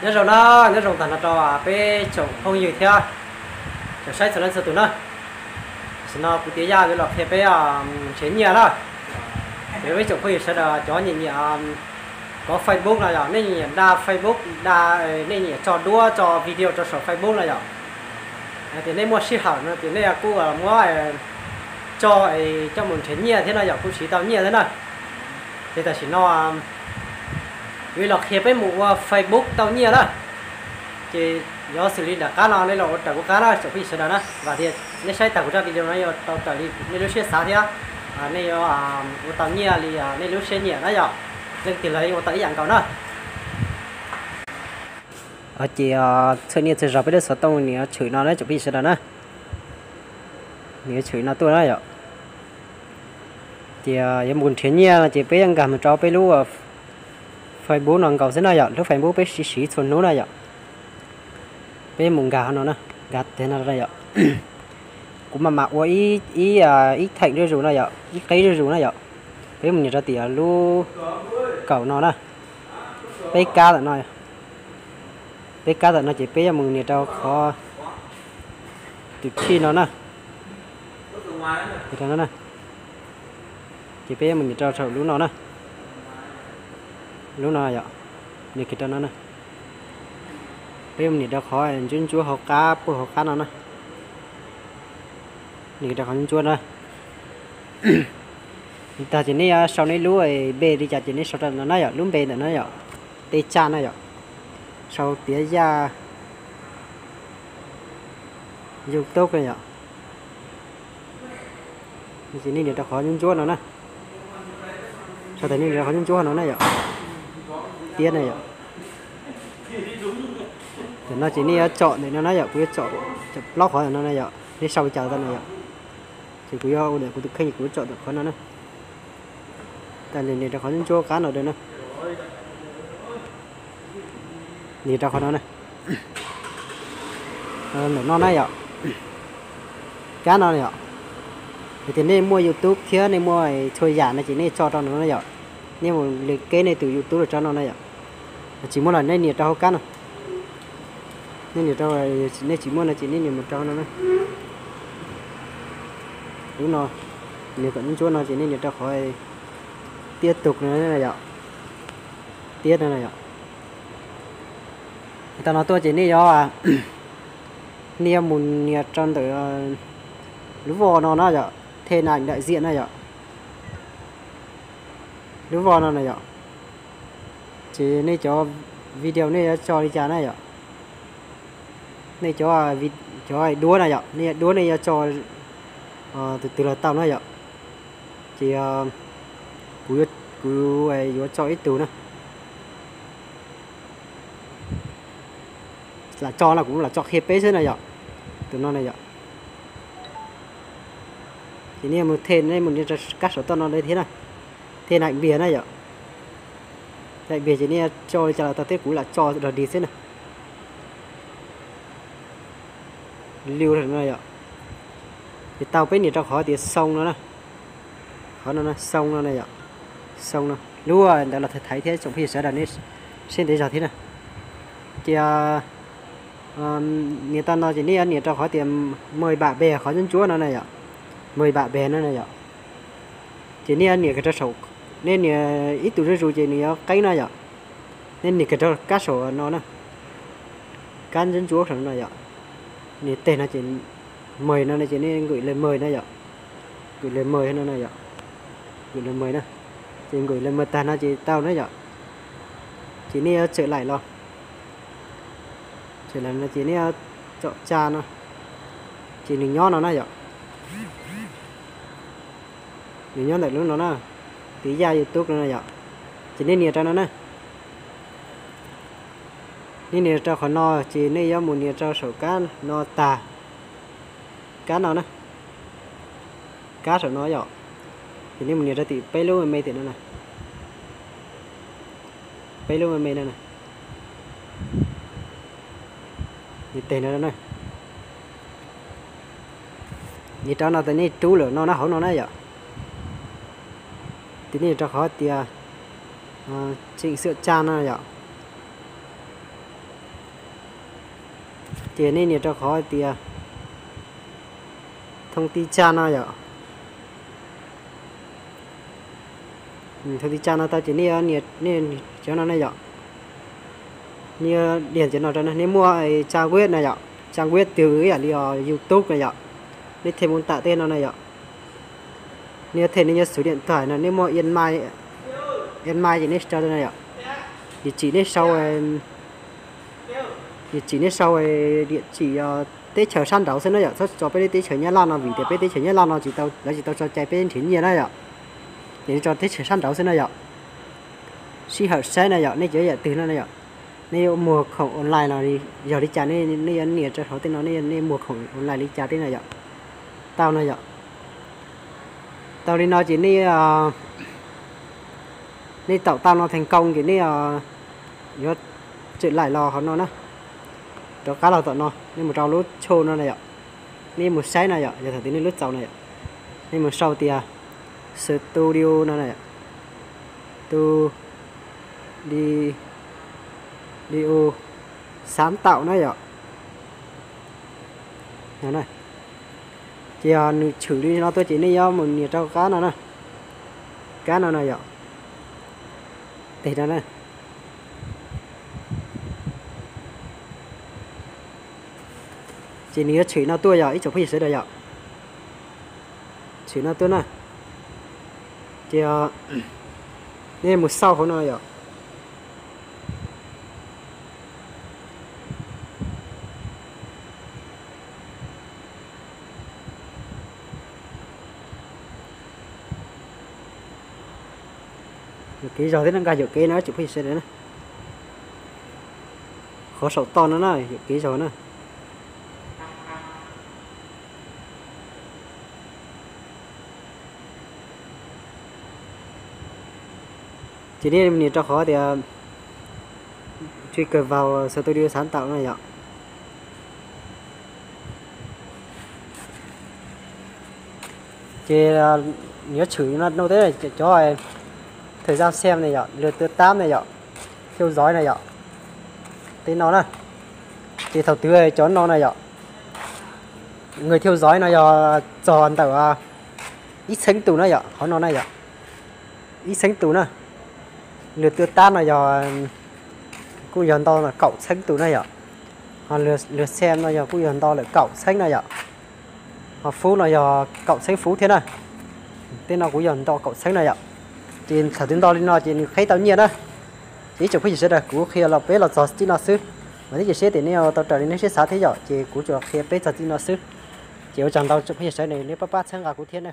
Nyob zoo na, nyob zoo tag nrho rau peb tsoom phooj ywg thiab tsoom saib txhua leej txhua tus na. Tam sim no kuv Tiav Yaj yuav los qhia peb nrhiav nyiaj na. Ces peb tsoom phooj ywg sawv daws cov nyiam nyiam kov Facebook no yom, nej nyiam nyiam da Facebook, da, nej nyiam tso duab tso video rau saum Facebook no yom. Hais tias nej muaj sij hawm no ces nej kuj muab tso es coj mus nrhiav nyiaj thiab no yom, kuj siv tau nyiaj thiab na. Ces tam sim no yuav los qhia peb mus ua Facebook tau nyiaj na. Ces yuav xws li nram qab no nej los ua raws kuv qab na tsoom phooj ywg sawv daws na, vam tias nej saib tag kuv zaj video no yuav tau raws li nej lub siab xav thiab nej yuav ua tau nyiaj li nej lub siab nyiam na yom. Leej twg los yeej ua tau ib yam nkaus na. Ces txhua niaj txhua zaus peb lub xov tooj nws yuav tshwm no na tsoom phooj ywg sawv daws na. Nws yuav tshwm no tuaj na yom. Ces yuav mus nrhiav nyiaj no ces peb yuav nkag mus rau peb lub Facebook no nkaus xwb na yom, lub Facebook peb siv siv txhua hnub na yom. Peb mus nkag no na, nkag tiag no yom. Kuv mam mam ua ib, ib theem zuj zus na yom, ib qeb zuj zus na yom. Peb mus nias rau tias lub kaum no na, peb kab ntawm no, peb kab ntawm no ces peb yuav mus nias rau qhov tus tshij no na. Ces peb yuav mus nias rau saum lub no na, lub no yom, nias kiag rau no na. Peb yuav mus nias rau qhov ntsuab ntsuab hauv qab puag hauv qab no na, nias kiag rau qhov ntsuab ntsuab na. Tag ces nej yuav sau nej lub npe li cas ces nej sau rau no na yom, lub npe ntawm no yom, tej tsaj na yom, sau Tiav Yaj YouTube na yom. Ces nej nias rau qhov ntsuab ntsuab no na, sau tas nej nias rau qhov ntsuab ntsuab no na yom, Tiav na yom. Tam no ces nej yuav tsom ntawm no na yom, kuv yuav tsom plaub qhov ntawm no na yom, nej sau li cas tau na yom. Ces kuv yuav ua ntawm kuv tus kheej kuv yuav tsom ntawm qhov no na. Tas nias rau qhov ntsuab ntsuab qab no na, nias rau qhov no na. Ntawm no na yom, kab no yom. Yog tias nej muaj YouTube thiab nej muaj txhua yam no ces nej tso rau no na yom. Nej mus li keb nej tus YouTube los tso no na yom. Tsis muaj los nej nias rau hauv kab no. Nej nias rau, nej tsis muaj no ces nej nias mus rau no na. Lub no, nias kom ntsuab ntsuab no ces nej nias rau qhov Tiav tus no yom, Tiav no yom. Tau no tuaj ces nej yuav, nej yuav mus nias rau ntawm lub voj no na yom, thej nam nraim ziam na yom. Lub voj no na yom. Ces nej cov video nej yuav tso li cas na yom. Nej cov, cov duab na yom, nej duab nej yuav tso tus twg los tau na yom. Ces kuv, kuv yuav tso ib tug na. Lam tso no kuv lam tso qhia peb xwb na yom. Tus no na yom. Ces nej mus thej, nej mus nias rau kab saum toj no thiab na. Thej nam npias na yom. Nam npias ces nej tso li cas los tau thiab, kuv lam tso dog dig xwb na. Liu no yom. Ces tau peb nias rau qhov tias xoo no na. Qhov no na, xoo no na yom. Xoo no. Lub ntawd los thaiv thaiv thiab tsoom phooj ywg sawv daws nej siab ntev zog thiab na. Ces nias tau no ces nej yuav nias rau qhov tias mười bạn bè qhov ntsuab ntsuab no na yom. Mười bạn bè no na yom. Ces nej yuav nias kiag rau saum, nej nias ib tug zuj zus ces nws yuav qeeb na yom. Nej nias kiag rau kab saum no na. Kab ntsuab ntsuab saum no yom. Nias teg no ces mười no na ces nej gửi lời mời na yom. Gửi lời mời no na yom. Gửi lời mời na. Ces gửi lời mời tag no ces tau na yom. Ces nej yuav txawm laim los. Txawm laim no ces nej yuav tsom tsa no. Ces nws nyob no na yom. Nws nyob ntawm lub no na. Tiav Yaj YouTube no na yom. Ces nej nias rau no na. Nej nias rau qhov no ces nej yuav mus nias rau saum kab no tag. Kab no na. Kab saum no yom. Ces nej mus nias rau tim peb lub me me tim no na. Peb lub me me no na. Nias teg no na. Nias rau no ces nej rub lawm no na, hauv no na yom. Ces nej nias rau qhov tias chỉnh sửa trang no yom. Ces nej nias rau qhov tias thoob tij tsaj no yom. Thoob tij tsaj no tau ces nej, nej cov no ne yom. Nej nias cov no rau, nej muaj trang web no yom, trang web twg ib yam li YouTube no yom, nej thêm mô tả tej no na yom. Nej thêm nej nyob số điện thoại no, nej muaj email, email ces nej sau no yom. Địa chỉ nej sau, địa chỉ nej sau địa chỉ teb chaws sab nraud xwb na yom, txhob tso peb teb chaws Nyab Laj no vim tias peb teb chaws Nyab Laj no tsis tau, lawv tsis tau tso cai peb nrhiav nyiaj na yom. Ces nej tso teb chaws sab nraud xwb na yom. Sij hawm saib na yom, nej cov yam twg no na yom. Nej yuav muag khoom online no, yog li cas nej yuav nias rau hauv tej no, nej muag khoom online li cas tej no yom. Tau no yom. Tau li no ces nej, nej tạo tau no thành công ces nej yuav tswm laim los hauv no na, rov qab los tom no, nej mus rau lub tsho no na yom. Nej mus saib no yom, yog thaum twg nej lub txaus no yom, nej mus sau tias studio no, studio sáng tạo na yom. Ces yog nws tshwm li no tuaj ces nej yuav mus nias rau kab no na, kab no no yom, tes no na. Ces nws yuav tshwm no tuaj yom, ib tsoom phooj ywg sawv daws yom. Tshwm no tuaj na. Ces nej mus xauj hauv no yom. Yuam kev zog thiab no, nkag yuam kev no tsoom phooj ywg sawv daws na. Qhov saum toj no na, yuam kev zog na. Ces nej nias rau qhov tias truy cập vào studio sáng tạo no yom. Ces nws yuav tshwm no no teb cov thời gian xem ne yom, lượt tương tác ne yom, theo dõi ne yom, tej no na. Ces thaum twg cov no na yom, người theo dõi no yog txog ntawm ib txheeb tus na yom, qhov no na yom, ib txheeb tus na. Lượt tương tác no yog kuj yog nto kaum txheeb tus na yom. Ho lượt xem no yog kuj yog nto lawm kaum txheeb na yom. Ho phút no yog kaum txheeb phút thiab na. Tej no kuj yog nto kaum txheeb na yom. Ces thaum twg nto li no ces nws qheb tau nyiaj na. Ces ib tsoom phooj ywg sawv daws, kuv qhia los peb los txog txij no xwb, mas thiab cia siab tias nej yuav tau raws li nej siab xav thiab yom. Ces kuv tsuas qhia peb txog txij no xwb. Ces ua tsaug ntau tsoom phooj ywg sawv daws nej pab pab txhawb nqa kuv thiab na.